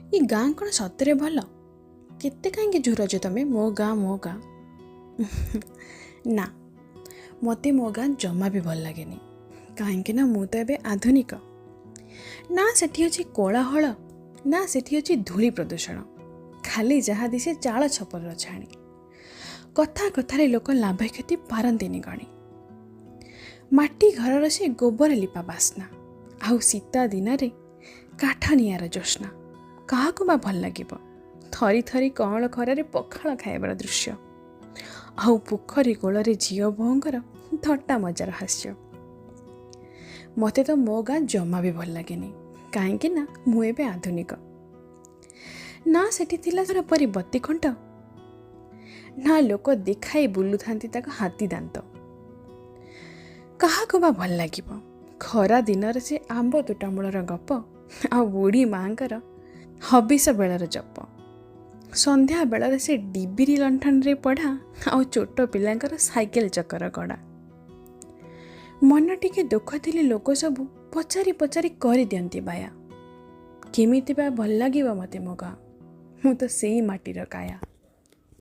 ଏ ଗାଁ କ'ଣ ସତରେ ଭଲ? କେତେ କାହିଁକି ଝୁରଛ ତମେ ମୋ ଗାଁ ମୋ ଗାଁ? ନା, ମୋତେ ମୋ ଗାଁ ଜମା ବି ଭଲ ଲାଗେନି, କାହିଁକି ନା ମୁଁ ତ ଏବେ ଆଧୁନିକ। ନା ସେଠି ଅଛି କୋଳାହଳ, ନା ସେଠି ଅଛି ଧୂଳି ପ୍ରଦୂଷଣ, ଖାଲି ଯାହା ଦିଶେ ଚାଳ ଛପରର ଛାଣି। କଥା କଥାରେ ଲୋକ ଲାଭ କ୍ଷତି ପାରନ୍ତିନି ଗଣି। ମାଟି ଘରର ସେ ଗୋବର ଲିପା ବାସ୍ନା ଆଉ ଶୀତ ଦିନରେ କାଠ ନିଆଁର ଜ୍ୟୋତ୍ସ୍ନା, କାହାକୁ ବା ଭଲ ଲାଗିବ? ଥରି ଥରି କଅଁଳ ଖରାରେ ପଖାଳ ଖାଇବାର ଦୃଶ୍ୟ ଆଉ ପୋଖରୀ କୂଳରେ ଝିଅ ବୋହୂଙ୍କର ଥଟ୍ଟା ମଜାର ହାସ୍ୟ। ମୋତେ ତ ମୋ ଗାଁ ଜମା ବି ଭଲ ଲାଗେନି, କାହିଁକି ନା ମୁଁ ଏବେ ଆଧୁନିକ। ନା ସେଠି ଥିଲା ପରି ବତୀ ଖୁଣ୍ଟ, ନା ଲୋକ ଦେଖାଇ ବୁଲୁଥାନ୍ତି ତାକୁ ହାତୀ ଦାନ୍ତ। କାହାକୁ ବା ଭଲ ଲାଗିବ ଖରା ଦିନରେ ସେ ଆମ୍ବ ତୋଟା ମୂଳର ଗପ ଆଉ ବୁଢ଼ୀ ମାଆଙ୍କର ହବିଷ ବେଳର ଜପ, ସନ୍ଧ୍ୟା ବେଳରେ ସେ ଡିବିରି ଲଣ୍ଠନରେ ପଢ଼ା ଆଉ ଛୋଟ ପିଲାଙ୍କର ସାଇକେଲ ଚକର ଗଡ଼ା। ମନ ଟିକେ ଦୁଃଖ ଥିଲେ ଲୋକ ସବୁ ପଚାରି ପଚାରି କରିଦିଅନ୍ତି ବାୟା। କେମିତି ବା ଭଲ ଲାଗିବ ମୋତେ ମୋ ଗାଁ? ମୁଁ ତ ସେଇ ମାଟିର କାୟା।